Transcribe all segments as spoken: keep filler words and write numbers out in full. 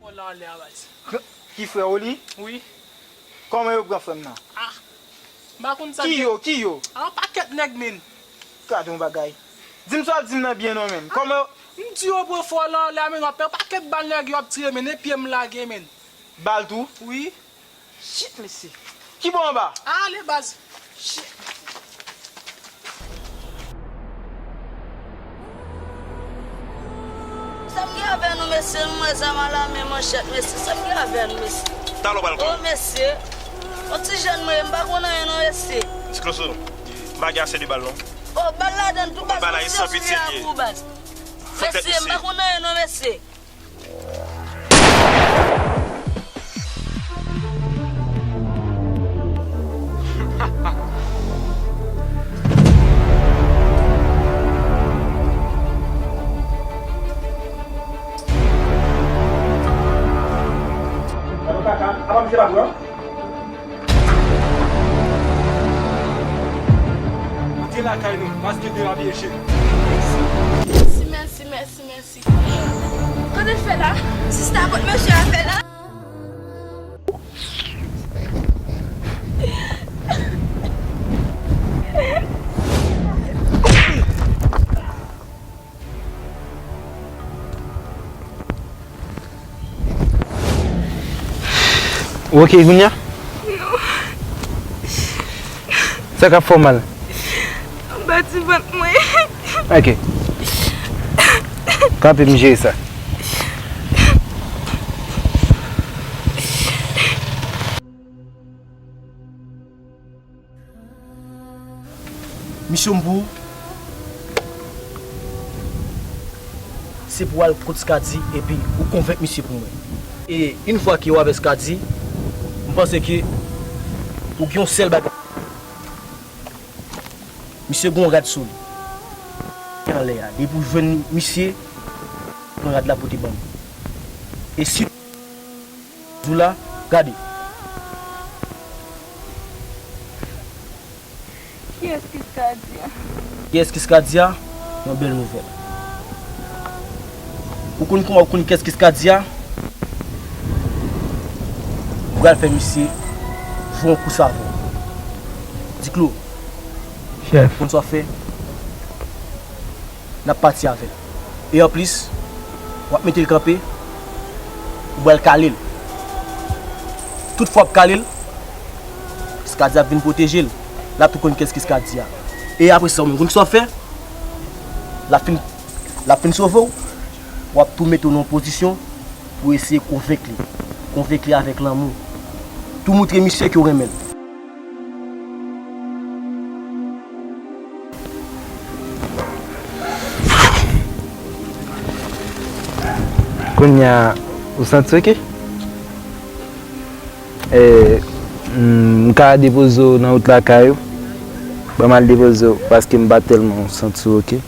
Fò la anlè a, baz. Ki frè w li? Wi. Kòman yo pran frè m nan? Ah, m pa konn sa. Ki yo? Ki yo? Ah, yon pakèt nèg, men. Gade yon bagay. Di m sa w ap di m nan byen non, men. Kòman yo? M di yo pran fò la anlè a, men, w ap pè pakèt bal nèg yo ap tire, men, e pye m lage, men. Bal tou? Wi. Shit, mesye. Ki bò anba? Ale, baz. Shit. Sa k gen avè nou, mesye? Nou wè zam alame, manchèt, mesye. Sa k gen avè nou, mesye? Talò bal. Oh, mesye. Yon ti jèn mwen ye, m pa konn anyen non, mesye. Ti Kloso, m pa gen ase de bal non. Oh, bal ladann tou, baz. Bal la e san pitye li ye. Mesye, m pa konn anyen non, mesye. Alo, kaka, apa misye pa pran? Antre lakay nou, paske derape cheri. Mèsi, mèsi, mèsi, mèsi. Kote l fè la? Sista, kot mesye a fè la? Ou oke kounye a? Non. Sa k ap fè w mal? Anba ti vant mwen. Oke. Kanpe, m jere sa. Misyon m pou ou, se pou w al kot Skady epi ou konvenk misye pou mwen. E yon fwa ke w avè Skady, m panse ke ou gen yon sèl bagay. Misye gen yon rad sou li. Anlè a, depi w jwenn misye, pran rad la pote ban m. E si Zoula, gade. Kiyès ki Skady a? Kiyès ki Skady a? Yon bèl nouvèl. Ou konn kouman ou konn kiyès ki Skady a? Ou pral fè misye jwe yon kou savon. Diklo. Chèf. Konn sa w ap fè? N ap pati avè l. E anplis, w ap mete l kanpe, ou pral kale l. Tout fwa w ap kale l, Skady ap vin pwoteje l. L ap tou konn kiyès ki Skady a. E apre sa, ou menm, konn sa w ap fè? L ap fin, l ap fin sove w, w ap tou mete w nan yon pozisyon pou eseye konvenk li. Konvenk li avèk lanmou. Tou moutre misye ke w renmen l. Kounye a, ou santi oke? E, m, m ka depoze w nan wout lakay ou? Ban m al depoze w, paske m pa tèlman santi w oke.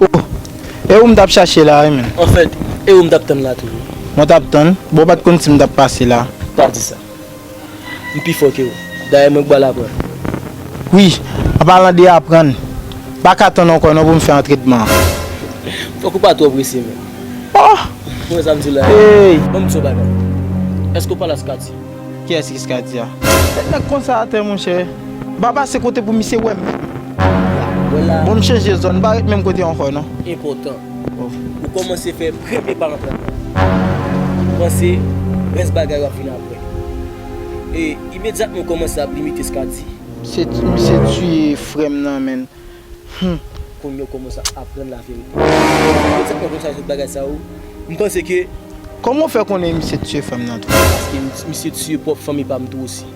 Oh, e ou m t ap chache la wi, men. Anfèt, e ou m t ap tann la tou. Mwen t ap tann? Bon, w pa t konn si m t ap pase la. Pa di sa. M pi fò ke w. Dayè, mwen k ba l aprann. Wi, an palan de aprann, m pa ka tann ankò non pou m fè antrenman an. Fòk ou pa twò prese, men. Oh! Mwen sa m di la. Hey! Ban m di w yon bagay. Èske w pale a Skady? Kiyès ki Skady a? Tèt nèg konsa atè, monchè. M pa pase kote pou misye wè m. Wè la. Bon, m chanje zòn, m pa ret menm kote ankò non. Enpòtan. Oh. Ou kòmanse fè premye pa antrènman. Panse rès bagay yo ap vin apre. E imedyatman ou kòmanse ap limite Skady. Misye, misye tiye frè m nan, menn. Hmm. Kounye a ou kòmanse ap aprann laverite. Imedyatman ou kòmanse ap fè bagay sa yo, m panse ke. Kòman w fè konnen misye tiye frè m nan tou? Paske misye tiye pwòp fanmi pa m tou osi.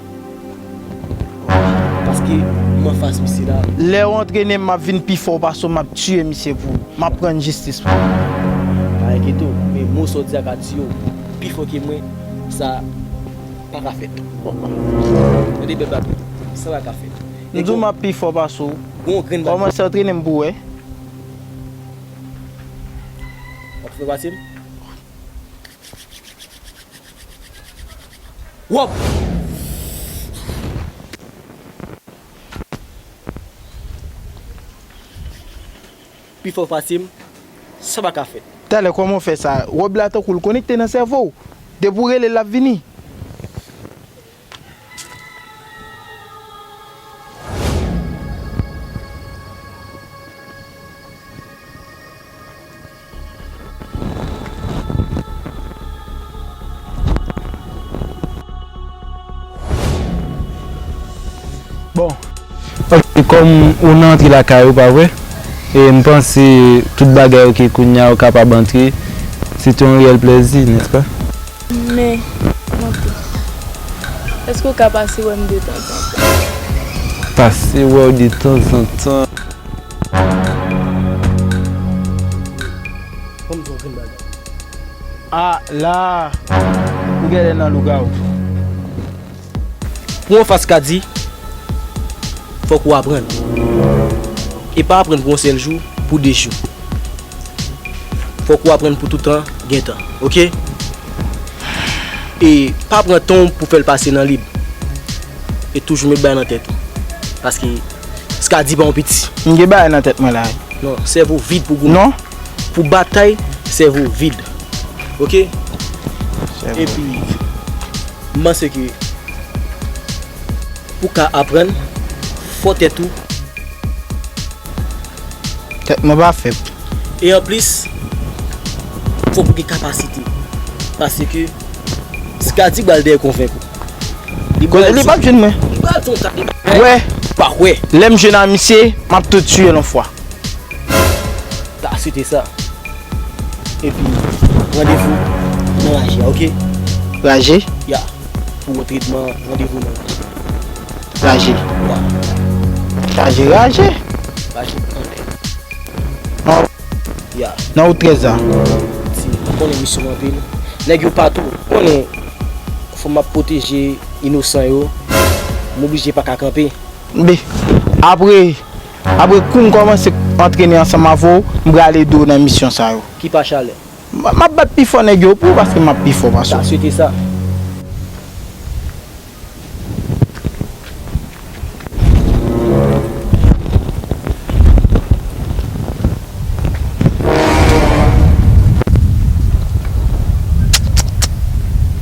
Paske m anfas misye la. Lè w antrene m, m ap vin pi fò pase w, m ap tiye misye pou ou. M ap rann jistis pou ou. Pa enkyete w, men mo sa w di a ka tiye w pi fò ke mwen, sa pa ka fèt. Tande bèl bagay, sa pa ka fèt. M di w m ap pi fò pase w. Gon grenn bagay. Kòmanse antrene m pou w wè. W ap fè pase m? Ou Wòp! Pifò pase m, sa pa ka fèt. Talè, kòman w fè sa? Wòb la tankou l konekte nan sèvo w. Depi w rele l, l ap vini. Bon. Ok, kòm ou nan antre lakay ou, pa vre? E m panse tout bagay ok kounye a, ou kapab antre. Se te yon reyèl plèzi, nèspa? Men, Manto, èske w ka pase wè m detanzantan? Pase wè w detanzantan. Ban m di w yon grenn bagay. A la! Ou genlè nan lougawou. Pou w anfas Kadi, fòk ou aprann. E pa aprann pou yon sèl jou, pou de jou. Fòk ou aprann pou toutan gen tan, ok? E pa pran tan w pou fè l pase nan vid. E toujou met bagay nan tèt ou. Paske Skadi pa yon piti. M gen bagay nan tèt mwen la. Non, sèvo vid pou goumen. Non. Pou batay, sèvo vid. Ok? Sèvo. Epi, m panse ke pou w ka aprann, fò tèt ou. Tèt mwen pa fèb. E anplis, fòk ou gen kapasite. Paske Skadi pral dèyè konvenk ou. Li pral di, li p ap jwenn mwen. Li pral di yon ta de bagay. Wè. Pa kwè. Lè m jwenn a misye, m ap tou tiye l yon fwa. Ta swete sa. Epi, randevou nan raje a, ok? Raje? Ya. Pou yon tretman, randevou nan raje. Raje. Ya. Raje, raje. Raje. An. Ya. Nan wout trèz la. Ti, ou konnen misyon m anpil. Nèg yo patou. Ou konnen, fò m ap pwoteje inosan yo. M oblije pa ka kanpe. Be, apre, apre kou m kòmanse antrene ansanm avè w, m prale ede w nan misyon sa yo. Ki pa chalè? M, m ap bat pi fò nèg yo pou ou paske m ap pi fò pase w. Ta swete sa.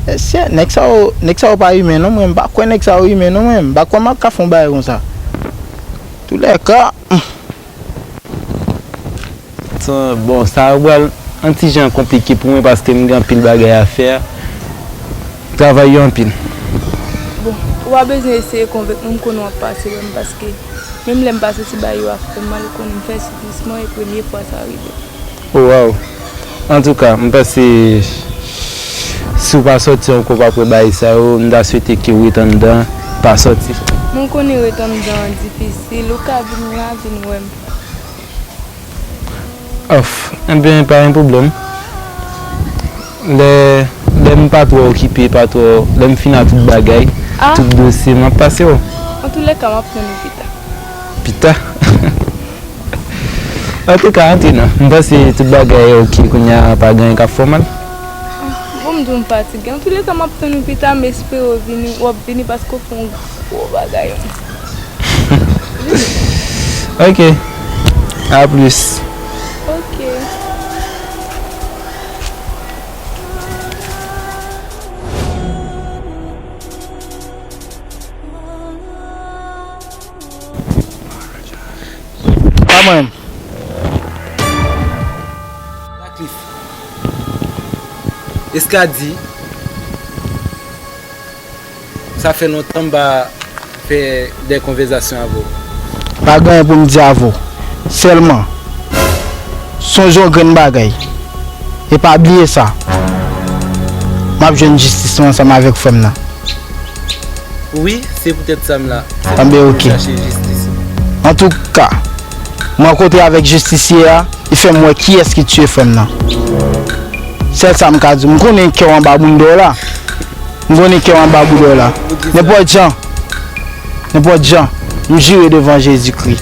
Mesye, nèg sa yo, nèg sa yo pa imen non, mwen, m pa kwè nèg sa yo imen non, mwen, m pa kwè m ap ka fè yon bagay konsa. Toulèka, hmm. Bon, sa a pral yon ti jan konplike pou mwen paske m gen anpil bagay a fè. Travay yo anpil. Bon, ou pa bezwen eseye konvenk mwen, m konnen w ap pase wè m paske menm lè m pase ti bagay yo ap fè m mal, ou konnen m fè siplisman e premye fwa sa rive. Oh, waw. Antouka, m panse si w pa sòti ankò, w p ap wè bagay sa yo, m ta swete ke w ret anndan, pa sòti. Mwen konnen ret anndan an difisil, ou ka vin la, vin wè m. Of, enben, pa gen pwoblèm. Lè, lè m pa twò okipe, pa twò, lè m fin a tout bagay, ah, tout dosye, m ap pase w. Antoulèka, m ap tann ou pita. Pita? Antouka, antre non. M panse tout bagay ok kounye a, pa gen anyen k ap fè w mal. Bon, m di w m fatige. Antoulèka, m ap tann ou pita, m espere w vini, w ap vini paske w fè yon gwo bagay. Ok. A plis. Ok. Pa mwen menm. Radcliffe. Eskadi. Sa fè lontan m pa fè de konvèsasyon avè w. Pa gen anyen pou m di avè w. Sèlman, sonje yon grenn bagay. E pa bliye sa. M ap jwenn jistis mwen ansanm avèk frè m nan. Wi, se poutèt sa m la. Anben, ok. Chache jistis. Antouka, m rankontre avèk jistisye a, li fè m wè kiyès ki tiye frè m nan. Sèl sa m ka di w, m konnen kè w anba bounda w la. M konnen kè w anba bounda w la. Nenpòt jan, nenpòt jan, m jire devan Jezikri,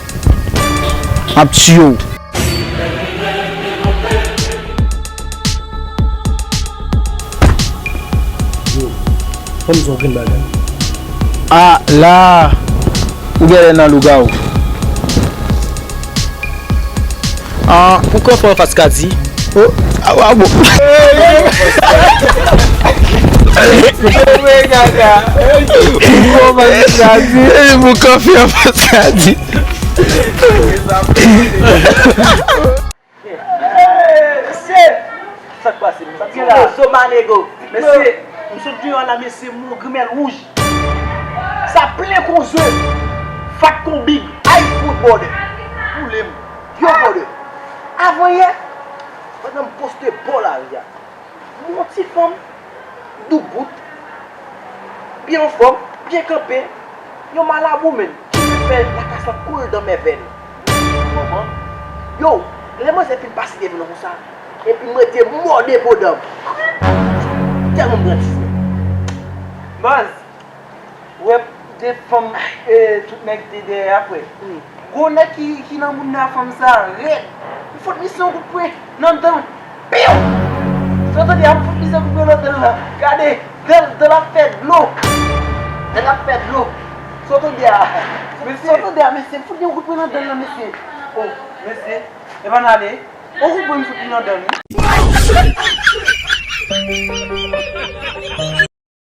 m ap tiye w. Yo, Ban m di w yon grenn bagay. A la! Ou genlè nan lougawou. Ah, pou kò fè anfas Kadi. Oh, ah, ah, bon. Pou kò fè anfas Kadi. Pou kò fè anfas Kadi. Mesye! Sa k pase, mesye? Ti rezo manego. Mesye, m sot deyò la, mesye, m wè yon grimèl wouj. Sa plen kon ze. Fat kon big. Ay, fout, brother. Boule m. Yo, brother. Avan yè, pandan m poste bò lari a, m wè yon ti fanm doubout, byen anfòm, byen kanpe, yon malabou menm, ki vin fè lakas lan koule dan mèvèl. Ou konprann? Yo, lè manzè fin pase devan m konsa, epi m rete mò de po dan m. Tèlman m pran ti fè. Baz, ou wè de fanm, eh, tout nèg te dèyè a, frè. Gwo nèg ki, ki nan mounn nan, fanm sa rèd. M fout misye yon kout pwen nan dan. Piw! Sa w tande a, m fout misye kout pwen nan dan l la. Gade, dan, dan l ap fè dlo. Dan l ap fè dlo. Sa w tande a? Mesye. Sa w tande a, mesye? M fout li yon kout pwen nan dan l la, mesye. Oh, mesye. Epa n ale. Yon kout pwen m fout li nan dan l, wi.